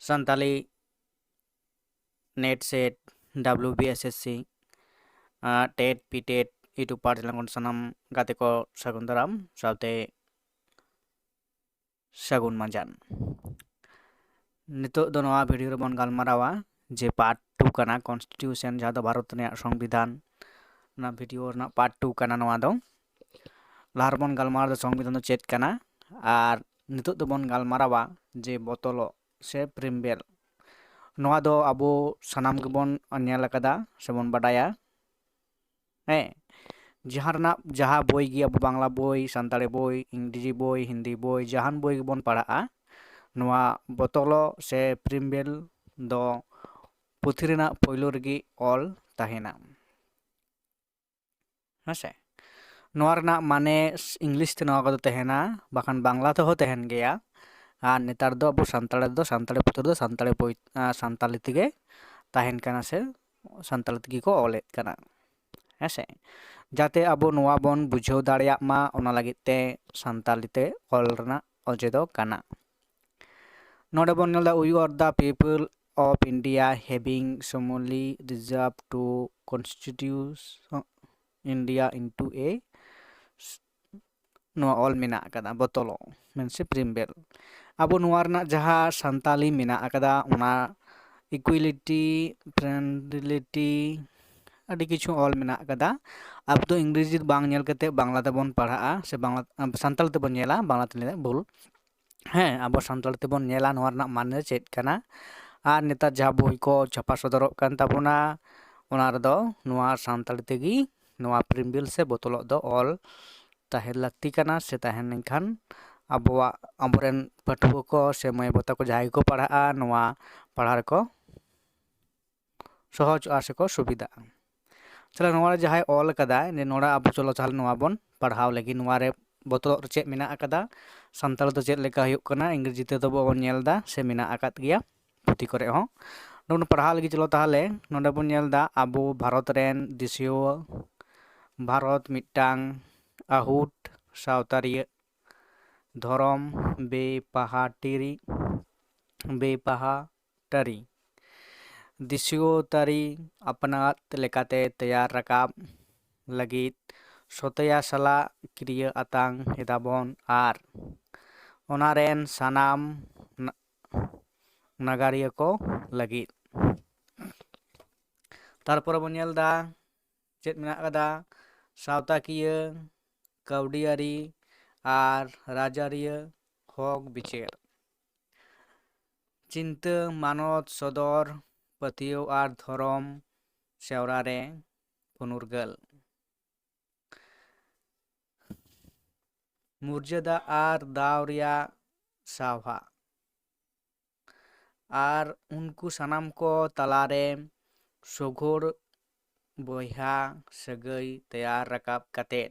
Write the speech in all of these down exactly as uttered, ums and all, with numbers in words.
Santali net set, W B S S C, TET PTET YouTube ᱯᱟᱦᱴᱟ ᱠᱷᱚᱱ ᱥᱟᱱᱟᱢ ᱜᱟᱛᱮ ᱠᱚ ᱥᱟᱹᱜᱩᱱ ᱫᱟᱨᱟᱢ, ᱥᱟᱶᱛᱮ ᱥᱟᱹᱜᱩᱱ ᱢᱟᱸᱡᱟᱱ᱾ ᱱᱤᱛᱚᱜ ᱫᱚ ᱱᱚᱣᱟ ᱵᱷᱤᱰᱤᱭᱳ ᱨᱮᱵᱚᱱ ᱜᱟᱞᱢᱟᱨᱟᱣᱟ ᱡᱮ ᱯᱟᱨᱴ ᱴᱩ ᱠᱟᱱᱟ, ᱠᱚᱱᱥᱴᱤᱴᱤᱭᱩᱥᱚᱱ, ᱡᱟᱦᱟᱸ ᱫᱚ ᱵᱷᱟᱨᱚᱛ ᱨᱮᱱᱟᱜ ᱥᱚᱝᱵᱤᱫᱷᱟᱱ᱾ ᱚᱱᱟ ᱵᱷᱤᱰᱤᱭᱳ ᱨᱮᱱᱟᱜ ᱯᱟᱨᱴ ᱴᱩ ᱠᱟᱱᱟ ᱱᱚᱣᱟ ᱫᱚ᱾ ᱞᱟᱦᱟ ᱨᱮᱵᱚᱱ ᱜᱟᱞᱢᱟᱨᱟᱣ ᱫᱚ ᱥᱚᱝᱵᱤᱫᱷᱟᱱ ᱫᱚ ᱪᱮᱫ ᱠᱟᱱᱟ, ᱟᱨ ᱱᱤᱛᱚᱜ ᱫᱚᱵᱚᱱ ᱜᱟᱞᱢᱟᱨᱟᱣᱟ ᱡᱮ ᱵᱚᱛᱚᱞᱚᱜ ᱥᱮ ᱯᱨᱤᱢᱵᱮᱞ᱾ ᱱᱚᱣᱟ ᱫᱚ ᱟᱵᱚ ᱥᱟᱱᱟᱢ ᱜᱮᱵᱚᱱ ᱧᱮᱞ ᱟᱠᱟᱫᱟ ᱥᱮᱵᱚᱱ ᱵᱟᱰᱟᱭᱟ᱾ ᱦᱮᱸ, ᱡᱟᱦᱟᱸ ᱨᱮᱱᱟᱜ, ᱡᱟᱦᱟᱸ ᱵᱳᱭ ᱜᱮ, ᱟᱵᱚ ᱵᱟᱝᱞᱟ ᱵᱳᱭ, ᱥᱟᱱᱛᱟᱲᱤ ᱵᱳᱭ, ᱤᱝᱨᱮᱡᱤ ᱵᱳᱭ, ᱦᱤᱱᱫᱤ ᱵᱳᱭ, ᱡᱟᱦᱟᱱ ᱵᱳᱭ ᱜᱮᱵᱚᱱ ᱯᱟᱲᱦᱟᱜᱼᱟ, ᱱᱚᱣᱟ ᱵᱚᱛᱚᱞᱚᱜ ᱥᱮ ᱯᱨᱤᱢᱵᱮᱞ ᱫᱚ ᱯᱩᱛᱷᱤ ᱨᱮᱱᱟᱜ ᱯᱳᱭᱞᱳ ᱨᱮᱜᱮ ᱚᱞ ᱛᱟᱦᱮᱱᱟ᱾ ᱦᱮᱸᱥᱮ? ᱱᱚᱣᱟ ᱨᱮᱱᱟᱜ ᱢᱟᱱᱮ ᱤᱝᱞᱤᱥ ᱛᱮ ᱱᱚᱣᱟ ᱠᱚᱫᱚ ᱛᱟᱦᱮᱱᱟ, ᱵᱟᱠᱷᱟᱱ ᱵᱟᱝᱞᱟ ᱛᱮᱦᱚᱸ ᱛᱟᱦᱮᱱ ᱜᱮᱭᱟ᱾ ᱟᱨ ᱱᱮᱛᱟᱨ ᱫᱚ ᱟᱵᱚ ᱥᱟᱱᱛᱟᱲᱤ ᱫᱚ, ᱥᱟᱱᱛᱟᱲᱤ ᱯᱩᱛᱷᱤ ᱨᱮᱫᱚ ᱥᱟᱱᱛᱟᱲᱤ ᱯᱚᱭ-, ᱟᱸ, ᱥᱟᱱᱛᱟᱞᱤ ᱛᱮᱜᱮ ᱛᱟᱦᱮᱱ ᱠᱟᱱᱟ ᱥᱮ ᱥᱟᱱᱛᱟᱲᱤ ᱛᱮᱜᱮ ᱠᱚ ᱚᱞᱮᱫ ᱠᱟᱱᱟ᱾ ᱦᱮᱸᱥᱮ? ᱡᱟᱛᱮ ᱟᱵᱚ ᱱᱚᱣᱟ ᱵᱚᱱ ᱵᱩᱡᱷᱟᱹᱣ ᱫᱟᱲᱮᱭᱟᱜ ᱢᱟ, ᱚᱱᱟ ᱞᱟᱹᱜᱤᱫ ᱛᱮ ᱥᱟᱱᱛᱟᱲᱤ ᱛᱮ ᱚᱞ ᱨᱮᱱᱟᱜ ᱚᱡᱮ ᱫᱚ ᱠᱟᱱᱟ᱾ ᱱᱚᱰᱮ ᱵᱚᱱ ᱧᱮᱞ ᱮᱫᱟ, "We are the people of India having solemnly resolved to constitute India into a", ᱱᱚᱣᱟ ᱚᱞ ᱢᱮᱱᱟᱜ ᱟᱠᱟᱫᱟ, ᱵᱚᱛᱚᱞᱚᱜ ᱢᱮᱱ ᱥᱮ ᱯᱨᱤᱢᱵᱮᱞ᱾ ᱟᱵᱚ ᱱᱚᱣᱟ ᱨᱮᱱᱟᱜ ᱡᱟᱦᱟᱸ ᱥᱟᱱᱛᱟᱞᱤ ᱢᱮᱱᱟᱜ ᱟᱠᱟᱫᱟ, ᱚᱱᱟ ᱤᱠᱩᱭᱤᱞᱤᱴᱤ, ᱯᱷᱨᱮᱱᱰᱤᱞᱤᱴᱤ, ᱟᱹᱰᱤ ᱠᱤᱪᱷᱩ ᱚᱞ ᱢᱮᱱᱟᱜ ᱟᱠᱟᱫᱟ᱾ ᱟᱵᱚ ᱫᱚ ᱤᱝᱨᱮᱡᱤ ᱵᱟᱝ ᱧᱮᱞ ᱠᱟᱛᱮ ᱵᱟᱝᱞᱟ ᱛᱮᱵᱚᱱ ᱯᱟᱲᱦᱟᱜᱼᱟ, ᱥᱮ ᱵᱟᱝᱞᱟ, ᱥᱟᱱᱛᱟᱲᱤ ᱛᱮᱵᱚᱱ ᱧᱮᱞᱟ, ᱵᱟᱝᱞᱟ ᱛᱮ ᱞᱟᱹᱭ ᱵᱷᱩᱞ᱾ ᱦᱮᱸ, ᱟᱵᱚ ᱥᱟᱱᱛᱟᱲᱤ ᱛᱮᱵᱚᱱ ᱧᱮᱞᱟ ᱱᱚᱣᱟ ᱨᱮᱱᱟᱜ ᱢᱟᱱᱮ ᱪᱮᱫ ᱠᱟᱱᱟ᱾ ᱟᱨ ᱱᱮᱛᱟᱨ ᱡᱟᱦᱟᱸ ᱵᱳᱭ ᱠᱚ ᱪᱷᱟᱯᱟ ᱥᱚᱫᱚᱨᱚᱜ ᱠᱟᱱ ᱛᱟᱵᱚᱱᱟ, ᱚᱱᱟ ᱨᱮᱫᱚ ᱱᱚᱣᱟ ᱥᱟᱱᱛᱟᱲᱤ ᱛᱮᱜᱮ ᱱᱚᱣᱟ ᱯᱨᱤᱢᱵᱮᱞ ᱥᱮ ᱵᱚᱛᱚᱞᱚᱜ ᱫᱚ ᱚᱞ ᱛᱟᱦᱮᱸ ᱞᱟᱹᱠᱛᱤ ᱠᱟᱱᱟ, ᱥᱮ ᱛᱟᱦᱮᱸ ᱞᱮᱱᱠᱷᱟᱱ ᱟᱵᱚᱣᱟᱜ, ᱟᱵᱚᱨᱮᱱ ᱯᱟᱹᱴᱷᱩᱣᱟᱹ ᱠᱚ ᱥᱮ ᱢᱟᱹᱭ ᱵᱟᱵᱩ ᱛᱟᱠᱚ ᱡᱟᱦᱟᱸᱭ ᱜᱮᱠᱚ ᱯᱟᱲᱦᱟᱜᱼᱟ, ᱱᱚᱣᱟ ᱯᱟᱲᱦᱟᱣ ᱨᱮᱠᱚ ᱥᱚᱦᱚᱡᱚᱜᱼᱟ ᱥᱮᱠᱚ ᱥᱩᱵᱤᱫᱷᱟᱜᱼᱟ᱾ ᱛᱟᱦᱞᱮ ᱱᱚᱣᱟ ᱨᱮ ᱡᱟᱦᱟᱸᱭ ᱚᱞ ᱠᱟᱫᱟᱭ, ᱡᱮ ᱱᱚᱰᱮ ᱟᱵᱚ ᱪᱚᱞᱚ ᱛᱟᱦᱞᱮ ᱱᱚᱣᱟ ᱵᱚᱱ ᱯᱟᱲᱦᱟᱣ ᱞᱮᱜᱮ᱾ ᱱᱚᱣᱟ ᱨᱮ ᱵᱚᱛᱚᱞᱚᱜ ᱨᱮ ᱪᱮᱫ ᱢᱮᱱᱟᱜ ᱟᱠᱟᱫᱟ, ᱥᱟᱱᱛᱟᱲ ᱫᱚ ᱪᱮᱫ ᱞᱮᱠᱟ ᱦᱩᱭᱩᱜ ᱠᱟᱱᱟ, ᱤᱝᱨᱮᱡᱤ ᱛᱮᱫᱚ ᱵᱚᱱ ᱧᱮᱞ ᱮᱫᱟ ᱥᱮ ᱢᱮᱱᱟᱜ ᱟᱠᱟᱫ ᱜᱮᱭᱟ ᱯᱩᱛᱷᱤ ᱠᱚᱨᱮ ᱦᱚᱸ᱾ ᱱᱚᱰᱮ ᱵᱚᱱ ᱯᱟᱲᱦᱟᱣ ᱞᱮᱜᱮ, ᱪᱚᱞᱚ ᱛᱟᱦᱞᱮ᱾ ᱱᱚᱰᱮ ᱵᱚᱱ ᱧᱮᱞ ᱮᱫᱟ, ᱟᱵᱚ ᱵᱷᱟᱨᱚᱛ ᱨᱮᱱ ᱫᱤᱥᱩᱣᱟᱹ, ᱵᱷᱟᱨᱚᱛ ᱢᱤᱫᱴᱟᱝ ᱟᱹᱦᱩᱴ ᱥᱟᱶᱛᱟᱨᱤᱭᱟᱹ ᱫᱷᱚᱨᱚᱢ ᱵᱮᱯᱟᱦᱟᱴᱤᱨᱤ ᱵᱮᱯᱟᱦᱟ ᱴᱟᱹᱨᱤ ᱫᱤᱥᱩᱣᱟᱹ ᱛᱟᱹᱨᱤ ᱟᱯᱱᱟᱛ ᱞᱮᱠᱟᱛᱮ ᱛᱮᱭᱟᱨ ᱨᱟᱠᱟᱵ ᱞᱟᱹᱜᱤᱫ ᱥᱚᱛᱮᱭᱟ ᱥᱟᱞᱟᱜ ᱠᱤᱨᱭᱟᱹ ᱟᱛᱟᱝ ᱮᱫᱟᱵᱚᱱ ᱟᱨ ᱚᱱᱟ ᱨᱮᱱ ᱥᱟᱱᱟᱢ ᱱᱟ-, ᱱᱟᱜᱟᱨᱤᱭᱟᱹ ᱠᱚ ᱞᱟᱹᱜᱤᱫ᱾ ᱛᱟᱨᱯᱚᱨᱮ ᱵᱚᱱ ᱧᱮᱞ ᱮᱫᱟ ᱪᱮᱫ ᱢᱮᱱᱟᱜ ᱟᱠᱟᱫᱟ, ᱥᱟᱶᱛᱟᱠᱤᱭᱟᱹ, ᱠᱟᱹᱣᱰᱤᱭᱟᱹᱨᱤ ᱟᱨ ᱨᱟᱡᱽᱟᱹᱨᱤᱭᱟᱹ ᱦᱚᱠ ᱵᱤᱪᱟᱹᱨ᱾ ᱪᱤᱱᱛᱟᱹ, ᱢᱟᱱᱚᱛ, ᱥᱚᱫᱚᱨ, ᱯᱟᱹᱛᱭᱟᱹᱣ ᱟᱨ ᱫᱷᱚᱨᱚᱢ ᱥᱮᱣᱨᱟ ᱨᱮ ᱯᱩᱱᱩᱨᱜᱟᱹᱞ᱾ ᱢᱚᱨᱡᱟᱫᱟ ᱟᱨ ᱫᱟᱣ ᱨᱮᱭᱟᱜ ᱥᱟᱶᱦᱟ᱾ ᱟᱨ ᱩᱱᱠᱩ ᱥᱟᱱᱟᱢ ᱠᱚ ᱛᱟᱞᱟᱨᱮ ᱥᱚᱜᱷᱚᱲ ᱵᱚᱭᱦᱟ ᱥᱟᱹᱜᱟᱹᱭ ᱛᱮᱭᱟᱨ ᱨᱟᱠᱟᱵ ᱠᱟᱛᱮ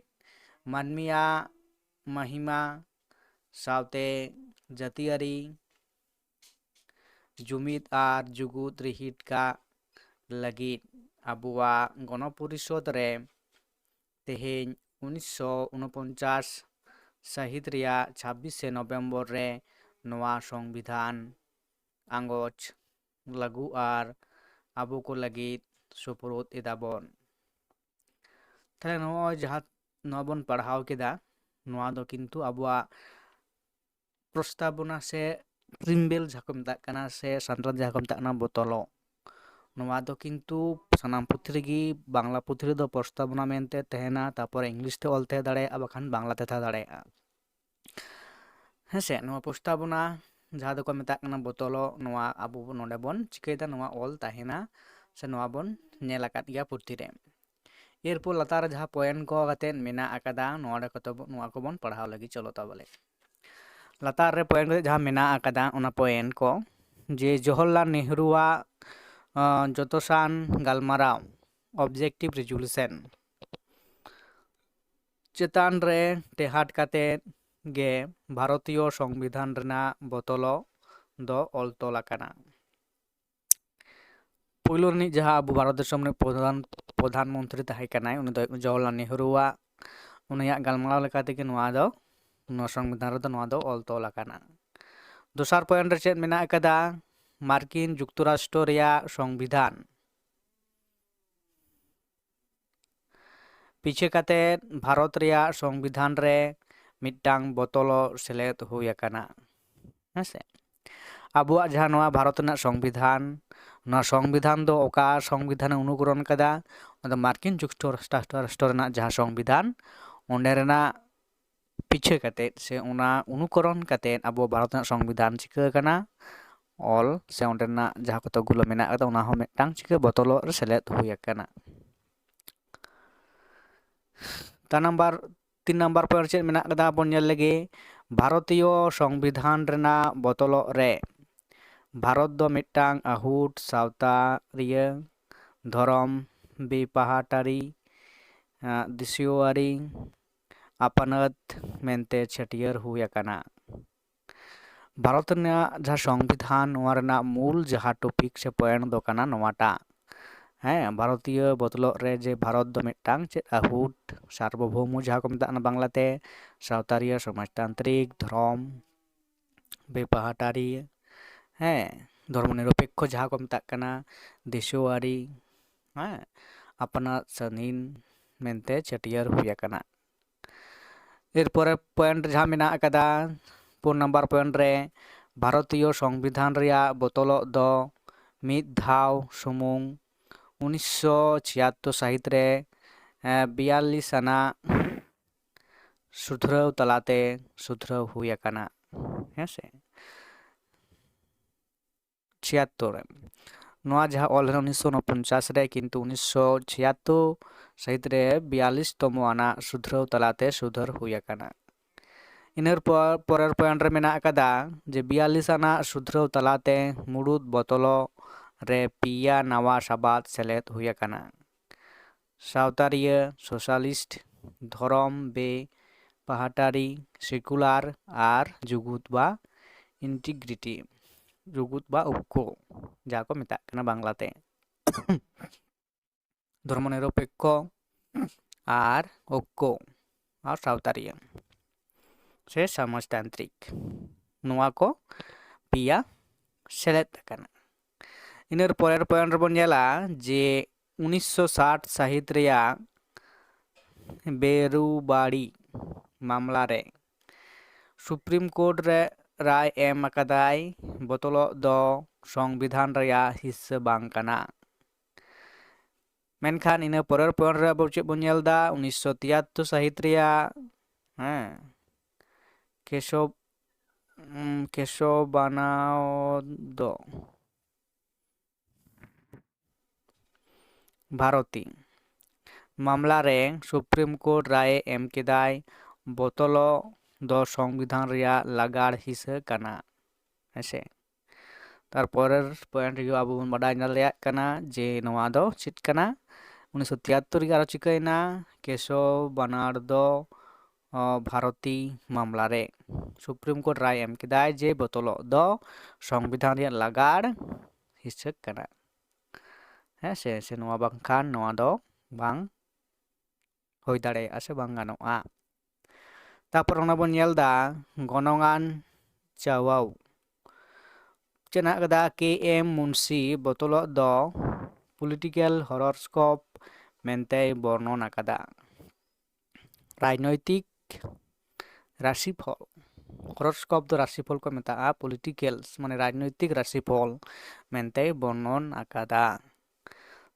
ᱢᱟᱹᱱᱢᱤᱭᱟᱜ ᱢᱟᱦᱤᱢᱟ ᱥᱟᱶᱛᱮ ᱡᱟᱹᱛᱤᱭᱟᱹᱨᱤ ᱡᱩᱢᱤᱫ ᱟᱨ ᱡᱩᱜᱩᱫ ᱨᱤᱦᱤᱴ ᱠᱟᱜ ᱞᱟᱹᱜᱤᱫ ᱟᱵᱚᱣᱟᱜ ᱜᱚᱱᱚᱯᱚᱨᱤᱥᱚᱫᱽ ᱨᱮ ᱛᱮᱦᱮᱧ ᱩᱱᱤᱥᱥᱚ ᱩᱱᱚᱯᱚᱧᱪᱟᱥ ᱥᱟᱹᱦᱤᱛ ᱨᱮᱭᱟᱜ ᱪᱷᱟᱵᱵᱤᱥᱮ ᱱᱚᱵᱷᱮᱢᱵᱚᱨ ᱨᱮ ᱱᱚᱣᱟ ᱥᱚᱝᱵᱤᱫᱷᱟᱱ ᱟᱸᱜᱚᱪ ᱞᱟᱹᱜᱩ ᱟᱨ ᱟᱵᱚ ᱠᱚ ᱞᱟᱹᱜᱤᱫ ᱥᱩᱯᱨᱩᱫ ᱮᱫᱟᱵᱚᱱ᱾ ᱛᱟᱦᱞᱮ ᱱᱚᱜᱼᱚᱭ ᱡᱟᱦᱟᱸ ᱱᱚᱣᱟ ᱵᱚᱱ ᱯᱟᱲᱦᱟᱣ ᱠᱮᱫᱟ, ᱱᱚᱣᱟ ᱫᱚ ᱠᱤᱱᱛᱩ ᱟᱵᱚᱣᱟᱜ ᱯᱨᱚᱥᱛᱟᱵᱚᱱᱟ ᱥᱮ ᱯᱨᱤᱢᱵᱮᱞ ᱡᱟᱦᱟᱸ ᱠᱚ ᱢᱮᱛᱟᱜ ᱠᱟᱱᱟ, ᱥᱮ ᱥᱟᱱᱛᱟᱲ ᱡᱟᱦᱟᱸ ᱠᱚ ᱢᱮᱛᱟᱜ ᱠᱟᱱᱟ ᱵᱚᱛᱚᱞᱚᱜ, ᱱᱚᱣᱟ ᱫᱚ ᱠᱤᱱᱛᱩ ᱥᱟᱱᱟᱢ ᱯᱩᱛᱷᱤ ᱨᱮᱜᱮ ᱵᱟᱝᱞᱟ ᱯᱩᱛᱷᱤ ᱨᱮᱫᱚ ᱯᱨᱚᱥᱛᱟᱵᱚᱱᱟ ᱢᱮᱱᱛᱮ ᱛᱟᱦᱮᱱᱟ, ᱛᱟᱨᱯᱚᱨᱮ ᱤᱝᱞᱤᱥ ᱛᱮ ᱚᱞ ᱛᱟᱦᱮᱸ ᱫᱟᱲᱮᱭᱟᱜᱼᱟ, ᱵᱟᱠᱷᱟᱱ ᱵᱟᱝᱞᱟ ᱛᱮ ᱛᱟᱦᱮᱸ ᱫᱟᱲᱮᱭᱟᱜᱼᱟ᱾ ᱦᱮᱸ ᱥᱮ, ᱱᱚᱣᱟ ᱯᱨᱚᱥᱛᱟᱵᱚᱱᱟ ᱡᱟᱦᱟᱸ ᱫᱚᱠᱚ ᱢᱮᱛᱟᱜ ᱠᱟᱱᱟ ᱵᱚᱛᱚᱞᱚᱜ, ᱱᱚᱣᱟ ᱟᱵᱚ ᱵᱚ-, ᱱᱚᱰᱮ ᱵᱚᱱ ᱪᱤᱠᱟᱹᱭᱮᱫᱟ, ᱱᱚᱣᱟ ᱚᱞ ᱛᱟᱦᱮᱱᱟ, ᱥᱮ ᱱᱚᱣᱟ ᱵᱚᱱ ᱧᱮᱞ ᱟᱠᱟᱫ ᱜᱮᱭᱟ ᱯᱩᱛᱷᱤ ᱨᱮ᱾ ᱮᱨᱯᱚᱨ ᱞᱟᱛᱟᱨ ᱨᱮ ᱡᱟᱦᱟᱸ ᱯᱚᱭᱮᱱᱴ ᱠᱚ ᱠᱟᱛᱮ ᱢᱮᱱᱟᱜ ᱟᱠᱟᱫᱟ, ᱱᱚᱣᱟ ᱨᱮ ᱠᱚᱛᱚ ᱵᱚ-, ᱱᱚᱣᱟ ᱠᱚᱵᱚᱱ ᱯᱟᱲᱦᱟᱣ ᱞᱟᱹᱜᱤᱫ᱾ ᱪᱚᱞᱚ ᱛᱟᱦᱚᱞᱮ ᱞᱟᱛᱟᱨ ᱨᱮ ᱯᱚᱭᱮᱱᱴ ᱠᱚ ᱡᱟᱦᱟᱸ ᱢᱮᱱᱟᱜ ᱟᱠᱟᱫᱟ, ᱚᱱᱟ ᱯᱚᱭᱮᱱᱴ ᱠᱚ ᱡᱮ ᱡᱚᱣᱟᱦᱚᱨᱞᱟᱞ ᱱᱮᱦᱨᱩᱣᱟᱜ, ᱟᱸ, ᱡᱚᱛᱚᱥᱟᱱ ᱜᱟᱞᱢᱟᱨᱟᱣ, ᱚᱵᱡᱮᱠᱴᱤᱵᱷ ᱨᱮᱡᱩᱞᱩᱥᱚᱱ, ᱪᱮᱛᱟᱱ ᱨᱮ ᱴᱮᱦᱟᱴ ᱠᱟᱛᱮ ᱜᱮ ᱵᱷᱟᱨᱚᱛᱤᱭᱚ ᱥᱚᱝᱵᱤᱫᱷᱟᱱ ᱨᱮᱱᱟᱜ ᱵᱚᱛᱚᱞᱚᱜ ᱫᱚ ᱚᱞ ᱛᱚᱞ ᱟᱠᱟᱱᱟ᱾ ᱯᱳᱭᱞᱳ ᱨᱤᱱᱤᱡ ᱡᱟᱦᱟᱸ ᱟᱵᱚ ᱵᱷᱟᱨᱚᱛ ᱫᱤᱥᱚᱢ ᱨᱤᱱᱤᱡ ᱯᱨᱚᱫᱷᱟᱱ, ᱯᱨᱚᱫᱷᱟᱱ ᱢᱚᱱᱛᱨᱤ ᱛᱟᱦᱮᱸ ᱠᱟᱱᱟᱭ, ᱩᱱᱤ ᱫᱚ ᱡᱚᱣᱟᱦᱚᱨᱞᱟᱞ ᱱᱮᱦᱨᱩᱣᱟᱜ, ᱩᱱᱤᱭᱟᱜ ᱜᱟᱞᱢᱟᱨᱟᱣ ᱞᱮᱠᱟ ᱛᱮᱜᱮ ᱱᱚᱣᱟ ᱫᱚ, ᱱᱚᱣᱟ ᱥᱚᱝᱵᱤᱫᱷᱟᱱ ᱨᱮᱫᱚ ᱱᱚᱣᱟ ᱫᱚ ᱚᱞ ᱛᱚᱞ ᱟᱠᱟᱱᱟ᱾ ᱫᱚᱥᱟᱨ ᱯᱚᱭᱮᱱᱴ ᱨᱮ ᱪᱮᱫ ᱢᱮᱱᱟᱜ ᱟᱠᱟᱫᱟ? ᱢᱟᱨᱠᱤᱱ ᱡᱩᱠᱛᱚᱨᱟᱥᱴᱨᱚ ᱨᱮᱭᱟᱜ ᱥᱚᱝᱵᱤᱫᱷᱟᱱ᱾ ᱯᱤᱪᱷᱟᱹ ᱠᱟᱛᱮ ᱵᱷᱟᱨᱚᱛ ᱨᱮᱭᱟᱜ ᱥᱚᱝᱵᱤᱫᱷᱟᱱ ᱨᱮ ᱢᱤᱫᱴᱟᱝ ᱵᱚᱛᱚᱞᱚᱜ ᱥᱮᱞᱮᱫ ᱦᱩᱭ ᱟᱠᱟᱱᱟ᱾ ᱦᱮᱸ ᱥᱮ? ᱟᱵᱚᱣᱟᱜ ᱡᱟᱦᱟᱸ ᱱᱚᱣᱟ ᱵᱷᱟᱨᱚᱛ ᱨᱮᱱᱟᱜ ᱥᱚᱝᱵᱤᱫᱷᱟᱱ, ᱱᱚᱣᱟ ᱥᱚᱝᱵᱤᱫᱷᱟᱱ ᱫᱚ ᱚᱠᱟ ᱥᱚᱝᱵᱤᱫᱷᱟᱱᱮ ᱚᱱᱩᱠᱚᱨᱚᱱ ᱠᱟᱫᱟ? ᱚᱱᱟ ᱫᱚ ᱢᱟᱨᱠᱤᱱ ᱡᱩᱠᱛᱚᱨᱟᱥᱴᱨᱚ ᱨᱮᱱᱟᱜ ᱡᱟᱦᱟᱸ ᱥᱚᱝᱵᱤᱫᱷᱟᱱ, ᱚᱸᱰᱮ ᱨᱮᱱᱟᱜ ᱯᱤᱪᱷᱟᱹ ᱠᱟᱛᱮᱫ ᱥᱮ ᱚᱱᱟ ᱚᱱᱩᱠᱚᱨᱚᱱ ᱠᱟᱛᱮᱫ ᱟᱵᱚ ᱵᱷᱟᱨᱚᱛ ᱨᱮᱱᱟᱜ ᱥᱚᱝᱵᱤᱫᱷᱟᱱ ᱪᱤᱠᱟᱹ ᱟᱠᱟᱱᱟ, ᱚᱞ ᱥᱮ ᱚᱸᱰᱮᱱᱟᱜ ᱡᱟᱦᱟᱸ ᱠᱚᱛᱚᱠ ᱜᱩᱞᱳ ᱢᱮᱱᱟᱜ ᱟᱠᱟᱫᱟ, ᱚᱱᱟ ᱦᱚᱸ ᱢᱤᱫᱴᱟᱝ ᱪᱤᱠᱟᱹ ᱵᱚᱛᱚᱞᱚᱜ ᱨᱮ ᱥᱮᱞᱮᱫ ᱦᱩᱭ ᱟᱠᱟᱱᱟ᱾ ᱛᱟ ᱱᱟᱢᱵᱟᱨ, ᱛᱤᱱ ᱱᱟᱢᱵᱟᱨ ᱯᱚᱭᱮᱱᱴ ᱪᱮᱫ ᱢᱮᱱᱟᱜ ᱟᱠᱟᱫᱟ ᱵᱚᱱ ᱧᱮᱞ ᱞᱮᱜᱮ᱾ ᱵᱷᱟᱨᱚᱛᱤᱭᱚ ᱥᱚᱝᱵᱤᱫᱷᱟᱱ ᱨᱮᱱᱟᱜ ᱵᱚᱛᱚᱞᱚᱜ ᱨᱮ ᱵᱷᱟᱨᱚᱛ ᱫᱚ ᱢᱤᱫᱴᱟᱝ ᱟᱹᱦᱩᱴ, ᱥᱟᱶᱛᱟᱨᱤᱭᱟᱹ, ᱫᱷᱚᱨᱚᱢ, ᱵᱮᱯᱟᱦᱴᱟᱨᱤ, ᱟᱸ, ᱫᱤᱥᱩᱣᱟᱨᱤ, ᱟᱯᱟᱱᱟᱹᱛ ᱢᱮᱱᱛᱮ ᱪᱷᱟᱹᱴᱭᱟᱹᱨ ᱦᱩᱭ ᱟᱠᱟᱱᱟ᱾ ᱵᱷᱟᱨᱚᱛ ᱨᱮᱱᱟᱜ ᱡᱟᱦᱟᱸ ᱥᱚᱝᱵᱤᱫᱷᱟᱱ, ᱱᱚᱣᱟ ᱨᱮᱱᱟᱜ ᱢᱩᱞ ᱡᱟᱦᱟᱸ ᱴᱚᱯᱤᱠ ᱥᱮ ᱯᱚᱭᱮᱱᱴ ᱫᱚ ᱠᱟᱱᱟ ᱱᱚᱣᱟᱴᱟᱜ᱾ ᱦᱮᱸ, ᱵᱷᱟᱨᱚᱛᱤᱭᱚ ᱵᱚᱛᱞᱚᱜ ᱨᱮ ᱡᱮ ᱵᱷᱟᱨᱚᱛ ᱫᱚ ᱢᱤᱫᱴᱟᱝ ᱪᱮᱫ ᱟᱹᱦᱩᱴ, ᱥᱟᱨᱵᱚᱵᱷᱳᱣᱢᱚ ᱡᱟᱦᱟᱸ ᱠᱚ ᱢᱮᱛᱟᱜ ᱠᱟᱱᱟ ᱵᱟᱝᱞᱟᱛᱮ, ᱥᱟᱶᱛᱟᱨᱤᱭᱟᱹ, ᱥᱚᱢᱟᱡᱽᱛᱟᱱᱛᱨᱤᱠ, ᱫᱷᱚᱨᱚᱢ, ᱵᱮᱯᱟᱦᱴᱟᱨᱤ, ᱦᱮᱸ, ᱫᱷᱚᱨᱢᱚ ᱱᱤᱨᱚᱯᱮᱠᱠᱷᱚ ᱡᱟᱦᱟᱸ ᱠᱚ ᱢᱮᱛᱟᱜ ᱠᱟᱱᱟ, ᱫᱤᱥᱩᱣᱟᱨᱤ, ᱦᱮᱸ, ᱟᱯᱱᱟᱨ ᱥᱟᱹᱫᱷᱤᱱ ᱢᱮᱱᱛᱮ ᱪᱷᱟᱹᱴᱭᱟᱹᱨ ᱦᱩᱭ ᱟᱠᱟᱱᱟ᱾ ᱮᱨᱯᱚᱨᱮ ᱯᱚᱭᱮᱱᱴ ᱡᱟᱦᱟᱸ ᱢᱮᱱᱟᱜ ᱟᱠᱟᱫᱟ, ᱯᱩᱱ ᱱᱟᱢᱵᱟᱨ ᱯᱚᱭᱮᱱᱴ ᱨᱮ, ᱵᱷᱟᱨᱚᱛᱤᱭᱚ ᱥᱚᱝᱵᱤᱫᱷᱟᱱ ᱨᱮᱭᱟᱜ ᱵᱚᱛᱚᱞᱚᱜ ᱫᱚ ᱢᱤᱫ ᱫᱷᱟᱣ ᱥᱩᱢᱩᱝ ᱩᱱᱤᱥᱥᱚ ᱪᱷᱤᱭᱟᱛᱛᱳᱨ ᱥᱟᱹᱦᱤᱛ ᱨᱮ, ᱮᱸ, ᱵᱤᱭᱟᱞᱞᱤᱥ ᱟᱱᱟᱜ ᱥᱩᱫᱷᱨᱟᱹᱣ ᱛᱟᱞᱟᱛᱮ ᱥᱩᱫᱷᱨᱟᱹᱣ ᱦᱩᱭ ᱟᱠᱟᱱᱟ᱾ ᱦᱮᱸ ᱥᱮ? ᱪᱷᱤᱭᱟᱛᱛᱳᱨ ᱨᱮ᱾ ᱱᱚᱣᱟ ᱡᱟᱦᱟᱸ ᱚᱞ ᱞᱮᱱᱟ ᱩᱱᱤᱥᱥᱚ ᱩᱱᱚᱯᱚᱧᱪᱟᱥ ᱨᱮ, ᱠᱤᱱᱛᱩ ᱩᱱᱤᱥᱥᱚ ᱪᱷᱤᱭᱟᱛᱛᱳᱨ ᱥᱟᱹᱦᱤᱛ ᱨᱮ ᱵᱤᱭᱟᱞᱞᱤᱥ ᱛᱚᱢᱚ ᱟᱱᱟᱜ ᱥᱩᱫᱷᱨᱟᱹᱣ ᱛᱟᱞᱟᱛᱮ ᱥᱩᱫᱷᱟᱹᱨ ᱦᱩᱭ ᱟᱠᱟᱱᱟ᱾ ᱤᱱᱟᱹ ᱯᱚᱨ, ᱯᱚᱨᱮᱨ ᱯᱚᱭᱮᱱᱴ ᱨᱮ ᱢᱮᱱᱟᱜ ᱟᱠᱟᱫᱟ ᱡᱮ ᱵᱤᱭᱟᱞᱞᱤᱥ ᱟᱱᱟᱜ ᱥᱩᱫᱷᱨᱟᱹᱣ ᱛᱟᱞᱟᱛᱮ ᱢᱩᱲᱩᱫ ᱵᱚᱛᱚᱞᱚᱜ ᱨᱮ ᱯᱮᱭᱟ ᱱᱟᱣᱟ ᱥᱟᱵᱟᱫ ᱥᱮᱞᱮᱫ ᱦᱩᱭ ᱟᱠᱟᱱᱟ᱾ ᱥᱟᱶᱛᱟᱨᱤᱭᱟᱹ, ᱥᱳᱥᱟᱞᱤᱥᱴ, ᱫᱷᱚᱨᱚᱢ ᱵᱮ ᱯᱟᱦᱴᱟᱨᱤ, ᱥᱮᱠᱩᱞᱟᱨ ᱟᱨ ᱡᱩᱜᱩᱛ ᱵᱟ ᱤᱱᱴᱤᱜᱨᱤᱴᱤ, ᱡᱩᱜᱩᱛ ᱵᱟ ᱳᱠᱠᱳ, ᱡᱟᱦᱟᱸ ᱠᱚ ᱢᱮᱛᱟᱜ ᱠᱟᱱᱟ ᱵᱟᱝᱞᱟᱛᱮ᱾ ᱫᱷᱚᱨᱢᱚ ᱱᱤᱨᱚᱯᱮᱠᱠᱷᱚ ᱟᱨ ᱳᱠᱠᱳ ᱟᱨ ᱥᱟᱶᱛᱟᱨᱤᱭᱟᱹ ᱥᱮ ᱥᱚᱢᱟᱡᱽᱛᱟᱱᱛᱨᱤᱠ᱾ ᱱᱚᱣᱟ ᱠᱚ ᱯᱮᱭᱟ ᱥᱮᱞᱮᱫ ᱟᱠᱟᱱᱟ᱾ ᱤᱱᱟᱹ ᱯᱚᱨᱮᱨ ᱯᱚᱭᱮᱱᱴ ᱨᱮᱵᱚᱱ ᱧᱮᱞᱟ ᱡᱮ ᱩᱱᱤᱥᱥᱚ ᱥᱟᱴ ᱥᱟᱹᱦᱤᱛ ᱨᱮᱭᱟᱜ ᱵᱮᱨᱩᱵᱟᱲᱤ ᱢᱟᱢᱞᱟ ᱨᱮ ᱥᱩᱯᱨᱤᱢ ᱠᱳᱨᱴ ᱨᱮ ᱨᱟᱭ ᱮᱢ ᱟᱠᱟᱫᱟᱭ, ᱵᱚᱛᱚᱞᱚᱜ ᱫᱚ ᱥᱚᱝᱵᱤᱫᱷᱟᱱ ᱨᱮᱭᱟᱜ ᱦᱤᱥᱥᱟᱹ ᱵᱟᱝ ᱠᱟᱱᱟ᱾ ᱢᱮᱱᱠᱷᱟᱱ ᱤᱱᱟᱹ ᱯᱚᱨᱮᱨ ᱯᱚᱭᱮᱱᱴ ᱨᱮ ᱟᱵᱚ ᱪᱮᱫ ᱵᱚᱱ ᱧᱮᱞ ᱮᱫᱟ? ᱩᱱᱤᱥᱥᱚ ᱛᱤᱭᱟᱛᱛᱳᱨ ᱥᱟᱹᱦᱤᱛ ᱨᱮᱭᱟᱜ, ᱦᱮᱸ, ᱠᱮᱥᱚᱵ, ᱩᱢ, ᱠᱮᱥᱚᱵᱟᱱᱟᱣᱫᱚ ᱵᱷᱟᱨᱚᱛᱤ ᱢᱟᱢᱞᱟ ᱨᱮ ᱥᱩᱯᱨᱤᱢ ᱠᱳᱨᱴ ᱨᱟᱭ ᱮᱢ ᱠᱮᱫᱟᱭ, ᱵᱚᱛᱚᱞᱚᱜ ᱫᱚ ᱥᱚᱝᱵᱤᱫᱷᱟᱱ ᱨᱮᱭᱟᱜ ᱞᱟᱜᱟᱲ ᱦᱤᱸᱥᱟᱹ ᱠᱟᱱᱟ᱾ ᱦᱮᱸᱥᱮ, ᱛᱟᱨᱯᱚᱨᱮᱨ ᱯᱚᱭᱮᱱᱴ ᱦᱩᱭᱩᱜᱼᱟ, ᱟᱵᱚ ᱵᱚᱱ ᱵᱟᱰᱟᱭ ᱫᱟᱲᱮᱭᱟᱜ ᱠᱟᱱᱟ ᱡᱮ ᱱᱚᱣᱟ ᱫᱚ ᱪᱮᱫ ᱠᱟᱱᱟ᱾ ᱩᱱᱤᱥᱥᱚ ᱛᱤᱭᱟᱛᱛᱳᱨ ᱨᱮᱜᱮ ᱟᱨᱚ ᱪᱤᱠᱟᱹᱭᱮᱱᱟ, ᱠᱮᱥᱚᱵᱟᱱᱟᱣᱫᱚ ᱚ, ᱵᱷᱟᱨᱚᱛᱤ ᱢᱟᱢᱞᱟ ᱨᱮ ᱥᱩᱯᱨᱤᱢ ᱠᱳᱨᱴ ᱨᱟᱭ ᱮᱢ ᱠᱮᱫᱟᱭ ᱡᱮ ᱵᱚᱛᱚᱞᱚᱜ ᱫᱚ ᱥᱚᱝᱵᱤᱫᱷᱟᱱ ᱨᱮᱭᱟᱜ ᱞᱟᱜᱟᱲ ᱦᱤᱸᱥᱟᱹ ᱠᱟᱱᱟ᱾ ᱦᱮᱸ ᱥᱮ, ᱥᱮ ᱱᱚᱣᱟ ᱵᱟᱝᱠᱷᱟᱱ ᱱᱚᱣᱟ ᱫᱚ ᱵᱟᱝ ᱦᱩᱭ ᱫᱟᱲᱮᱭᱟᱜᱼᱟ ᱥᱮ ᱵᱟᱝ ᱜᱟᱱᱚᱜᱼᱟ᱾ ᱛᱟᱯᱚᱨ ᱚᱱᱟ ᱵᱚᱱ ᱧᱮᱞ ᱮᱫᱟ ᱜᱚᱱᱚᱝᱟᱱ ᱪᱟᱣᱟᱣ᱾ ᱪᱮᱫ ᱦᱮᱱᱟᱜ ᱟᱠᱟᱫᱟ? ᱠᱮ ᱮᱢ ᱢᱩᱱᱥᱤ ᱵᱚᱛᱚᱞᱚᱜ ᱫᱚ ᱯᱚᱞᱤᱴᱤᱠᱮᱞ ᱦᱚᱨᱚᱥᱠᱳᱯ ᱢᱮᱱᱛᱮᱭ ᱵᱚᱨᱱᱚᱱ ᱟᱠᱟᱫᱟ᱾ ᱨᱟᱡᱽᱱᱳᱭᱛᱤᱠ ᱨᱟᱥᱤᱯᱷᱚᱞ, ᱦᱚᱨᱚᱥᱠᱳᱯ ᱫᱚ ᱨᱟᱥᱤᱯᱷᱚᱞ ᱠᱚ ᱢᱮᱛᱟᱜᱼᱟ, ᱯᱚᱞᱤᱴᱤᱠᱮᱞᱥ ᱢᱟᱱᱮ ᱨᱟᱡᱽᱱᱳᱭᱛᱤᱠ ᱨᱟᱥᱤᱯᱷᱚᱞ ᱢᱮᱱᱛᱮᱭ ᱵᱚᱨᱱᱚᱱ ᱟᱠᱟᱫᱟ᱾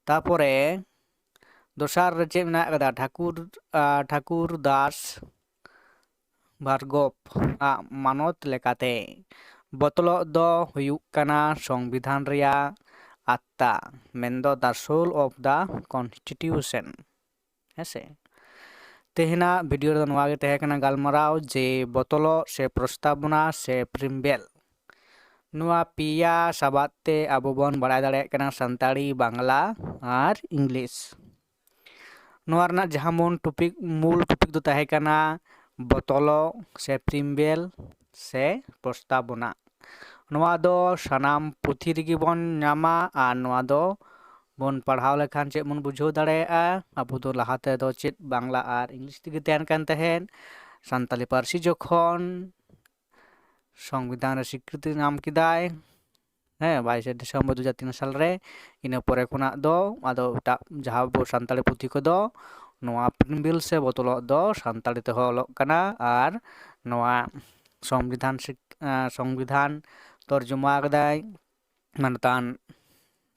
ᱛᱟᱯᱚᱨᱮ ᱫᱚᱥᱟᱨ ᱨᱮ ᱪᱮᱫ ᱢᱮᱱᱟᱜ ᱟᱠᱟᱫᱟ? ᱴᱷᱟᱠᱩᱨ, ᱟᱨ, ᱴᱷᱟᱠᱩᱨ ᱫᱟᱥ ᱵᱷᱟᱨᱜᱚᱵ ᱟᱜ ᱢᱟᱱᱚᱛ ᱞᱮᱠᱟᱛᱮ ᱵᱚᱛᱞᱚᱜ ᱫᱚ ᱦᱩᱭᱩᱜ ᱠᱟᱱᱟ ᱥᱚᱝᱵᱤᱫᱷᱟᱱ ᱨᱮᱭᱟᱜ ᱟᱛᱛᱟ, ᱢᱮᱱᱫᱚ the soul of the constitution᱾ ᱦᱮᱸᱥᱮ, ᱛᱮᱦᱮᱧᱟᱜ ᱵᱷᱤᱰᱤᱭᱳ ᱨᱮᱫᱚ ᱱᱚᱣᱟ ᱜᱮ ᱛᱟᱦᱮᱸ ᱠᱟᱱᱟ ᱜᱟᱞᱢᱟᱨᱟᱣ ᱡᱮ ᱵᱚᱛᱚᱞᱚᱜ ᱥᱮ ᱯᱨᱚᱥᱛᱟᱵᱚᱱᱟ ᱥᱮ ᱯᱨᱤᱢᱵᱮᱞ, ᱱᱚᱣᱟ ᱯᱮᱭᱟ ᱥᱟᱵᱟᱫ ᱛᱮ ᱟᱵᱚ ᱵᱚᱱ ᱵᱟᱲᱟᱭ ᱫᱟᱲᱮᱭᱟᱜ ᱠᱟᱱᱟ ᱥᱟᱱᱛᱟᱲᱤ, ᱵᱟᱝᱞᱟ ᱟᱨ ᱤᱝᱞᱤᱥ᱾ ᱱᱚᱣᱟ ᱨᱮᱱᱟᱜ ᱡᱟᱦᱟᱸ ᱢᱩᱞ ᱴᱚᱯᱤᱠ, ᱢᱩᱞ ᱴᱚᱯᱤᱠ ᱫᱚ ᱛᱟᱦᱮᱸ ᱠᱟᱱᱟ ᱵᱚᱛᱚᱞᱚᱜ ᱥᱮ ᱯᱨᱤᱢᱵᱮᱞ ᱥᱮ ᱯᱨᱚᱥᱛᱟᱵᱚᱱᱟ᱾ ᱱᱚᱣᱟ ᱫᱚ ᱥᱟᱱᱟᱢ ᱯᱩᱛᱷᱤ ᱨᱮᱜᱮ ᱵᱚᱱ ᱧᱟᱢᱟ ᱟᱨ ᱱᱚᱣᱟ ᱫᱚ ᱵᱚᱱ ᱯᱟᱲᱦᱟᱣ ᱞᱮᱠᱷᱟᱱ ᱪᱮᱫ ᱵᱚᱱ ᱵᱩᱡᱷᱟᱹᱣ ᱫᱟᱲᱮᱭᱟᱜᱼᱟ? ᱟᱵᱚ ᱫᱚ ᱞᱟᱦᱟ ᱛᱮᱫᱚ ᱪᱮᱫ ᱵᱟᱝᱞᱟ ᱟᱨ ᱤᱝᱞᱤᱥ ᱛᱮᱜᱮ ᱛᱟᱦᱮᱱ ᱠᱟᱱ ᱛᱟᱦᱮᱸᱫ᱾ ᱥᱟᱱᱛᱟᱞᱤ ᱯᱟᱹᱨᱥᱤ ᱡᱚᱠᱷᱚᱱ ᱥᱚᱝᱵᱤᱫᱷᱟᱱ ᱨᱮ ᱥᱤᱠᱨᱤᱛᱤ ᱧᱟᱢ ᱠᱮᱫᱟᱭ, ᱦᱮᱸ, ᱵᱟᱭᱤᱥᱮ ᱰᱤᱥᱮᱢᱵᱚᱨ ᱫᱩ ᱦᱟᱡᱟᱨ ᱛᱤᱱ ᱥᱟᱞ ᱨᱮ᱾ ᱤᱱᱟᱹ ᱯᱚᱨᱮ ᱠᱷᱚᱱᱟᱜ ᱫᱚ ᱟᱫᱚ ᱮᱴᱟᱜ ᱡᱟᱦᱟᱸ ᱟᱵᱚ ᱥᱟᱱᱛᱟᱲᱤ ᱯᱩᱛᱷᱤ ᱠᱚᱫᱚ ᱱᱚᱣᱟ ᱯᱨᱤᱱᱴ ᱵᱤᱞ ᱥᱮ ᱵᱚᱫᱚᱞᱚᱜ ᱫᱚ ᱥᱟᱱᱛᱟᱲᱤ ᱛᱮᱦᱚᱸ ᱚᱞᱚᱜ ᱠᱟᱱᱟ᱾ ᱟᱨ ᱱᱚᱣᱟ ᱥᱚᱝᱵᱤᱫᱷᱟᱱ ᱥᱤᱠ-, ᱟᱸ, ᱥᱚᱝᱵᱤᱫᱷᱟᱱ ᱛᱚᱨᱡᱚᱢᱟ ᱠᱟᱫᱟᱭ ᱢᱟᱱᱚᱛᱟᱱ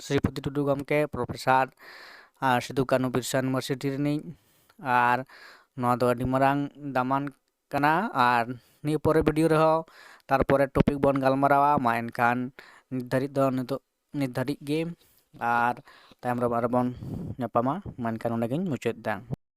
ᱥᱨᱤᱯᱚᱛᱤ ᱴᱩᱰᱩ ᱜᱚᱢᱠᱮ, ᱯᱨᱚᱯᱷᱮᱥᱟᱨ, ᱟᱨ ᱥᱤᱫᱩ ᱠᱟᱹᱱᱦᱩ ᱵᱤᱨᱥᱟ ᱤᱭᱩᱱᱤᱵᱷᱟᱨᱥᱤᱴᱤ ᱨᱤᱱᱤᱡ᱾ ᱟᱨ ᱱᱚᱣᱟ ᱫᱚ ᱟᱹᱰᱤ ᱢᱟᱨᱟᱝ ᱫᱟᱢᱟᱱ ᱠᱟᱱᱟ᱾ ᱟᱨ ᱱᱤᱭᱟᱹ ᱯᱚᱨᱮ ᱵᱷᱤᱰᱤᱭᱳ ᱨᱮᱦᱚᱸ ᱛᱟᱨᱯᱚᱨᱮ ᱴᱚᱯᱤᱠ ᱵᱚᱱ ᱜᱟᱞᱢᱟᱨᱟᱣᱟ᱾ ᱢᱟ ᱮᱱᱠᱷᱟᱱ ᱱᱤᱛ ᱫᱷᱟᱹᱨᱤᱡ ᱫᱚ ᱱᱤᱛᱚᱜ, ᱱᱤᱛ ᱫᱷᱟᱹᱨᱤᱡ ᱜᱮ, ᱟᱨ ᱛᱟᱭᱚᱢ ᱨᱮ ᱟᱨᱚ ᱵᱚᱱ ᱧᱟᱯᱟᱢᱟ᱾ ᱢᱟ ᱮᱱᱠᱷᱟᱱ ᱱᱚᱸᱰᱮ ᱜᱤᱧ ᱢᱩᱪᱟᱹᱫ ᱮᱫᱟ᱾